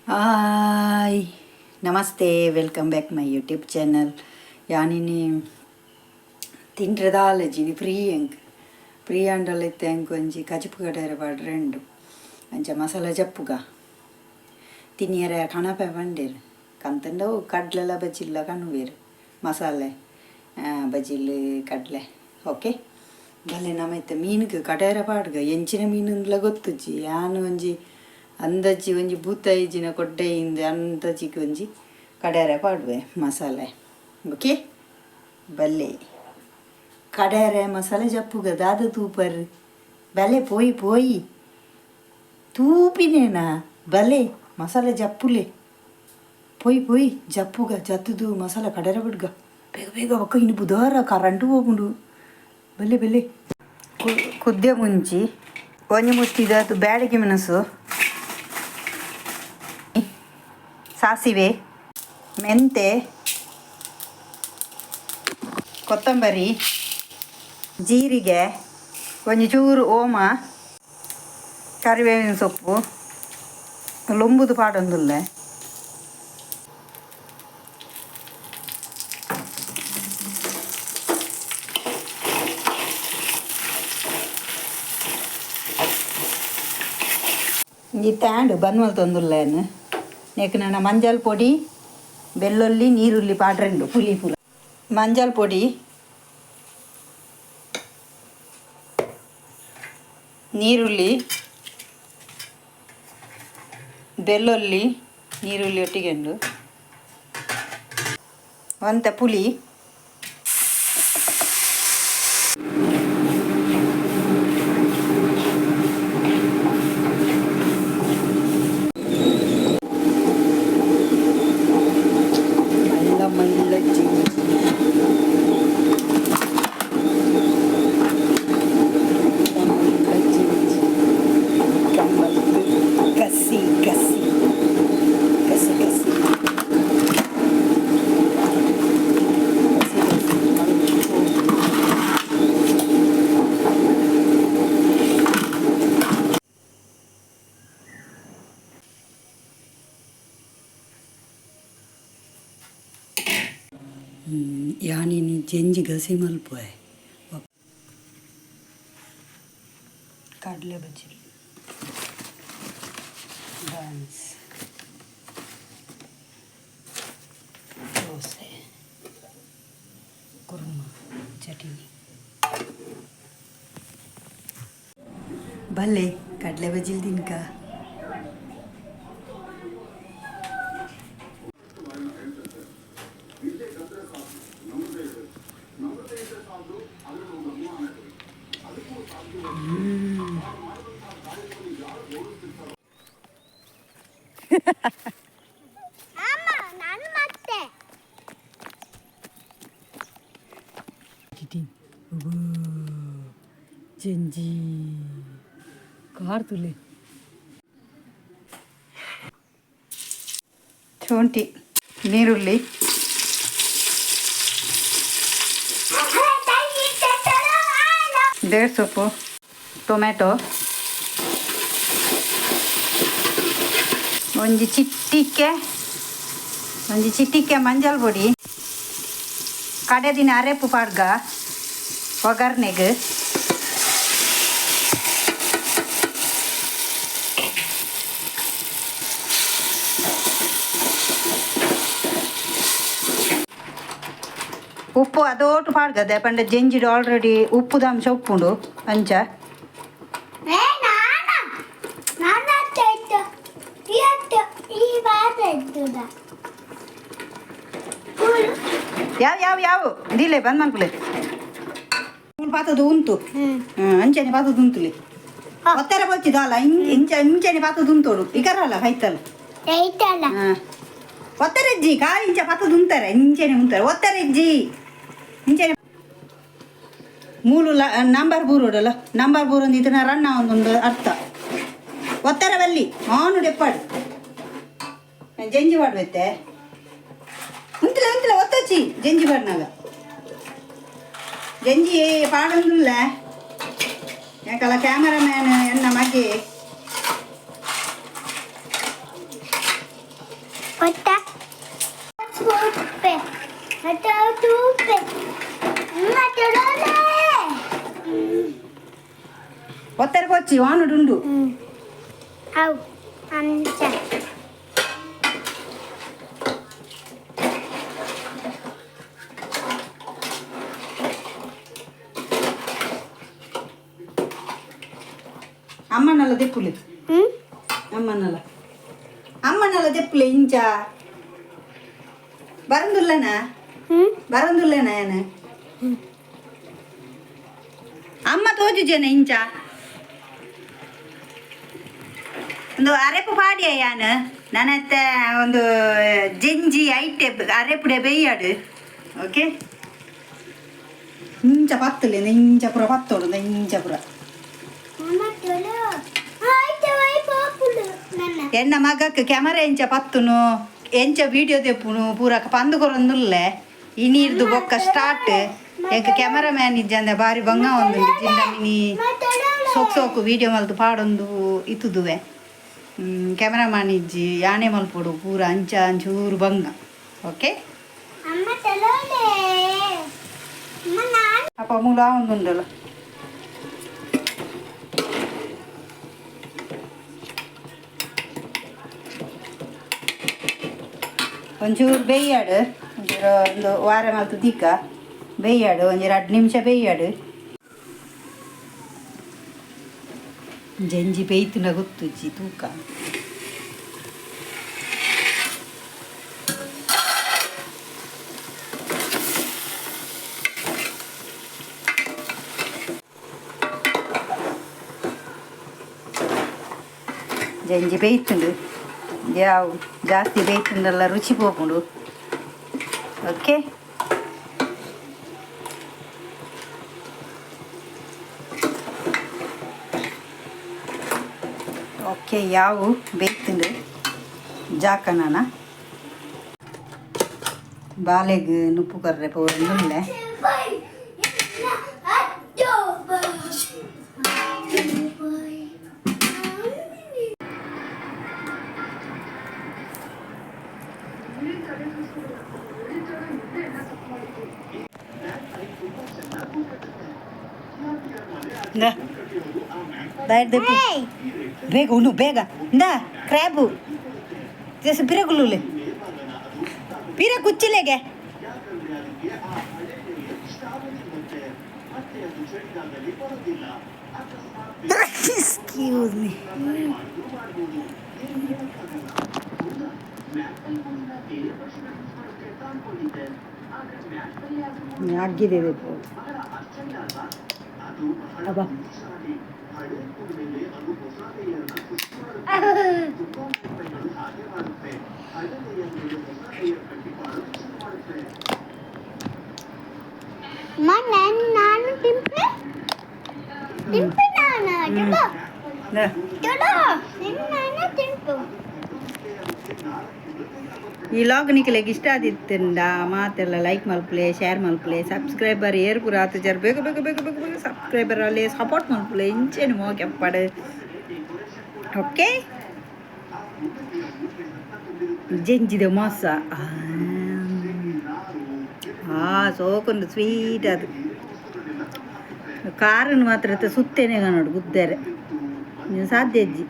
Hi, ನಮಸ್ತೆ, welcome back my YouTube channel. ಯಾನಿನಿ ತಿಂಡ್ರೆ ದಾಲಜಿನಿ ಫ್ರೀ ಎಂಕ್ ಫ್ರೀ ಆಂಡಲ ಇತ್ತೆ ಎಂಕ್ ಒಂಜಿ ಕಜಿಪು ಕಡೆರೆ ಪಾಡ್ರೆ ಉಂಡು. ಅಂಚ ಮಸಾಲೆ ಜಪ್ಪುಗ ತಿನಿಯರೆ ಕಣಪೆ ಪಂಡೇರು ಕಂತಂಡ ಅವು ಕಡ್ಲೆಲ ಬಜಿಲ್ಲ ಕಣುವೆರ್ ಮಸಾಲೆ ಬಜಿಲ್ ಕಡಲೆ. ಓಕೆ, ಬಲ್ಲೆ ನಮ ಇತ್ತೆ ಮೀನುಗ್ ಕಡೆರೆ ಪಾಡ್ಗ. ಎಂಚಿನ ಮೀನುಂದ್ಲ ಗೊತ್ತುಜ್ಜಿ. ಯಾನ್ ಒಂಜಿ ಅಂದಜ್ಜಿ ಒಂಜಿ ಬೂತಾಯಿಜಿನ ಕೊಡ್ಡೆ ಇಂದ್ ಅಂದಜಿಗೆ ಒಂಜಿ ಕಡೆರೆ ಪಾಡುವೆ ಮಸಾಲೆ. ಓಕೆ, ಬಲ್ಲೆ ಕಡೆರೆ ಮಸಾಲೆ ಜಪ್ಪುಗ. ದಾದ ತೂಪರ್? ಬಲೆ ಪೋಯಿ ಪೋಯಿ ತೂಪಿನೇನಾ? ಬಲೆ ಮಸಾಲೆ ಜಪ್ಪುಲೆ. ಪೋಯಿ ಪೋಯಿ ಜಪ್ಪುಗ. ಜತ್ತುದು ಮಸಾಲೆ ಕಡೆರೆ ಬಿಡ್ಗ ಬೇಗ ಬೇಗ. ಒಕ್ಕ ಇನ್ನು ಬುಧವಾರ ಕರೆಂಟು ಹೋಗುಂಡು. ಬಲ್ಲೆ ಬಲ್ಲೆ. ಕುದ್ದೆ ಮುಂಚಿ ಒಂಜಿ ಮುಷ್ಟಿದ ಬ್ಯಾಡಗಿ ಮೆಣಸು, ಸಾಸಿವೆ, ಮೆಂತೆ, ಕೊತ್ತಂಬರಿ, ಜೀರಿಗೆ, ಒಂಜಿ ಚೂರು ಓಮ, ಕರಿಬೇವಿನ ಸೊಪ್ಪು ಲೊಂಬುದು ಪಾಡೊಂದುಲ್ಲೆ. ಇತ್ತೆ ಆಂಡ್ ಬಂದ್ ಮಲ್ತೊಂದುಲ್ಲೇನು. ನೆಕ್ ನನ ಮಂಜಲ್ ಪೊಡಿ, ಬೆಳ್ಳುಳ್ಳಿ, ನೀರುಳ್ಳಿ ಪಾಡ್ರೆಂಡು. ಪುಲಿ ಪುಲ ಮಂಜಲ್ ಪೊಡಿ, ನೀರುಳ್ಳಿ, ಬೆಳ್ಳುಳ್ಳಿ, ನೀರುಳ್ಳಿ ಒಟ್ಟಿಗೆ ಉಂಡು. ಒಂತೆ ಪುಲಿ. ಮಲ್ಲ ಮಲ್ಲ ಜಿಂಜಿ, ಮಲ್ಲ ಜಿಂಜಿ ಕಮ್ಮಲ್ದು ಗಸಿ ಗಸಿ ಗಸಿ ಗಸಿ ಗಸಿ ಗಸಿ ಮಲ್ಪು. ಯಾನಿನಿ ಜೆಂಜಿ ಗಸಿ ಮಲ್ಪುವೆ. ಕಡಲೆ ಬಜ್ಜಿ, ಬನ್ಸ್, ದೋಸೆ, ಕುರ್ಮ, ಚಟ್ನಿ. ಭಲೆ ಕಡಲೆ ಬಜ್ಜಿಲ್ ತಿನ್ಕ. ಅಮ್ಮ, ನಾನು ಮತ್ತೆ. ಜಂಜಿ ಕಾರ್ ತುಲೆ. ಶುಂಠಿ, ನೀರುಳ್ಳಿ, ಸೊಪ್ಪು, ಟೊಮೆಟೊ, ಒಂಜಿ ಚಿಟ್ಟಿಕ್ಕೆ ಒಂಜಿ ಚಿಟಿಕೆ ಮಂಜಲ್ ಪೊಡಿ, ಕಡೆದಿನ ಅರೆಪು ಪಾಡ್ಗ ಒಗ್ಗರ್ಣೆಗ್. ಉಪ್ಪು ಅದೋಟು ಪಾಡ್ಗದೆ ಪಂಡ ಜೆಂಜಿಡ್ ಆಲ್ರೆಡಿ ಉಪ್ಪುದ ಅಂಶ ಉಪ್ಪುಂಡು ಅಂಚ. ಏ ನಾನ ನಾನು ಇತ್ತು ಇವತ್ತು ಈ ಬಾತ ಇತ್ತದ. ಯಾವ ಯಾವ ಯಾವ ದಿಲೆ ಬಂದ್ ಮನ್ಪುಲೆ. ಪಾತದ ಉಂತು. ಅಂಚನೆ ಪಾತದ ಉಂತುಲೆ. ಒತ್ತರ ಬೊಚ್ಚಿದಲ್ಲ ಇಂಚ ಇಂಚನೆ ಪಾತದ ಉಂತೋಡು ಇಕರಲ್ಲ ಕೈತಲ್. ಐತಲ್ಲ. ಒತ್ತರೆಜ್ಜಿ ಕಾಲು ಇಂಚ ಪಾತದ ಉಂತಾರೆ, ಇಂಚನೆ ಉಂತಾರೆ. ಒತ್ತರೆಜ್ಜಿ ಇಂಚನೆ ಮೂಲು ನಂಬರ್ ಬೂರೋಡಲ್ಲ. ನಂಬರ್ ಬೂರೊಂದು ಇದನ್ನ ರನ್ನ ಒಂದೊಂದು ಅರ್ಥ. ಒತ್ತರ ಬಲ್ಲಿ ಆನು ಡೆಪ್ಪಾಡು ಜಂಜಿ ಪಾಡ್ಬೆತ್ತೆ. ಉಂತಲೆ ಉಂತಲೆ ಒತ್ತಚ್ಚಿ ಜಂಜಿ ಪಾಡ್ನಾಗ ಜಂಜಿ ಪಾಡೊಂದುಲ್ಲ. ಯಾಕಲ್ಲ ಕ್ಯಾಮರಾಮ್ಯಾನ್ ಎನ್ನ ಮಗೆ. ಗೊತ್ತಾ? ತೂಪೆ ತೂಪೆ ಮತ್ತೆ. ಒತ್ತರ ಕೊಚ್ಚಿ ವಾನುಡುಂಡು. ಅವು ಅಂಚ. ಅಮ್ಮನಲ್ಲ ದೆಪ್ಪುಲೆ. ಹ್ಮ್. ಅಮ್ಮನಲ್ಲ, ಅಮ್ಮನಲ್ಲ ದೆಪ್ಪುಲೆ. ಇಂಚ ಬರಂದುಲ್ಲನ? ಹ್ಮ್. ಬರಂದುಲ್ಲನ ಏನ? ಅಮ್ಮ ತೋಜುಜನ ಇಂಚ ಒಂದು ಅರೆಪು ಪಾಡಿಯ ಯಾನ್ ನನತ್ತೆ ಒಂದು ಜಂಜಿ ಐಟೆ ಅರೆಪುಡೆ ಬೇಯಾಡು. ಓಕೆ, ಇಂಚ ಪತ್ತಲೆ, ಇಂಚ ಪೂರ ಪತ್ತೋಡು, ಇಂಚ ಪೂರ. ಅಮ್ಮ ತೊಳು ಆಯ್ತು ವೈ ಪಾಪುಡು ನನ್ನ. ಎನ್ನ ಮಗಕ್ಕೆ ಕ್ಯಾಮರಾ ಎಂಚ ಪತ್ತುನು, ಎಂಚ ವಿಡಿಯೋ ತೆಪ್ಪುನು ಪೂರ ಪಂದು ಕೊರೊಂದುಲ್ಲೆ. ಇನೀರ್ದು ಬೊಕ್ಕ ಸ್ಟಾರ್ಟ್. ಎಂಕ ಕ್ಯಾಮರಾ ಮ್ಯಾನ್ ಇಜ್ಜಂದೆ ಬಾರಿ ಬಂಗ ಒಂದು ಜಿಂಡ ಮಿನಿ ಸೋಕ್ ಸೋಕು ವಿಡಿಯೋ ಮಲ್ತು ಪಾಡೊಂದು ಇತ್ತುದುವೆ. ಕ್ಯಾಮರಾ ಮ್ಯಾನ್ ಇಜ್ಜಿ, ಯಾನೆ ಮಲ್ಪೊಡು ಪೂರ ಅಂಚ ಅಂಚೂರು ಬಂಗ. ಓಕೆ. ಅಮ್ಮ ತೊಳೋಲೆ ಅಮ್ಮ ನಾನು. ಅಪ್ಪ ಮೂಲ ಒಂದುಂಡಲ್ಲ. ಒಂಚೂರು ಬೇಯಾಡು, ಒಂಚೂರು ಒಂದು ವಾರ ಮಲ್ತು ದಿಕ್ಕ ಬೇಯಾಡು, ಒಂಜಿ 2 ನಿಮಿಷ ಬೇಯಾಡು. ಜಂಜಿ ಬೇಯ್ತುಂಡ ಗೊತ್ತುಜ್ಜಿ ತೂಕ. ಜಂಜಿ ಬೇಯ್ತುಂಡು ಯಾವ ಜಾಸ್ತಿ ಬೇಯ್ತುಂಡಲ್ಲ, ರುಚಿ ಪೋಪುಂಡು. ಓಕೆ ಓಕೆ, ಯಾವು ಬೇಯ್ತುಂಡು ಜಾಕನ ಬಾಲೆಗ್ ನುಪ್ಪು ಕರ್ರೆ ಪೋರುಂಡುಲ್ಲೆ. ಇಂದ ದಯದೆಪ್ಪು, ಬೇಗ ಉಣ್ಣು ಬೇಗ. ಇಂದ ಕ್ರ್ಯಾಬು ಜಸ್ ಪಿರಗುಲ್ಲುಲೆ ಪಿರ ಕುಚ್ಚಿಲೆಗೆ. ಎಕ್ಸ್ಕ್ಯೂಸ್ ಮೀ. ಅಗ್ಗಿದೆ. ಅಬ್ಬಾ. ಅಮ್ಮ ನಾನು ನಾನು ತಿಂಪೆ ತಿಂಪೆ ನಾನು ತಗೋ. ಇಂದ. ತಗೋ ನಾನು ತಿಂಪು. ಈ ಲಾಗ್ ನಿಕಲೆಗ್ ಇಷ್ಟ ಆದಿತ್ತಿಂಡ ಮಾತೆಲ್ಲ ಲೈಕ್ ಮಲ್ಪುಲೆ, ಶೇರ್ ಮಲ್ಪುಲೆ. ಸಬ್ಸ್ಕ್ರೈಬರ್ ಏರ್ ಪೂರ ಆತುಜಾರ್, ಬೇಗ ಬೇಗ ಬೇಗ ಬೇಗ ಬೇಗ ಸಬ್ಸ್ಕ್ರೈಬರ್ ಅಲ್ಲಿ ಸಪೋರ್ಟ್ ಮಲ್ಪುಲೆ. ಇಂಚೆನು ಮೋಕೆಪ್ಪಡು. ಓಕೆ, ಜಂಜಿದ ಮೋಸ. ಆ ಸೋಕೊಂದು ಸ್ವೀಟ್ ಅದು ಕಾರನ್ನು ಮಾತ್ರ ಸುತ್ತೇನೆ ನೋಡು ಗುದ್ದಾರೆ ನೀನು ಸಾಧ್ಯ ಅಜ್ಜಿ.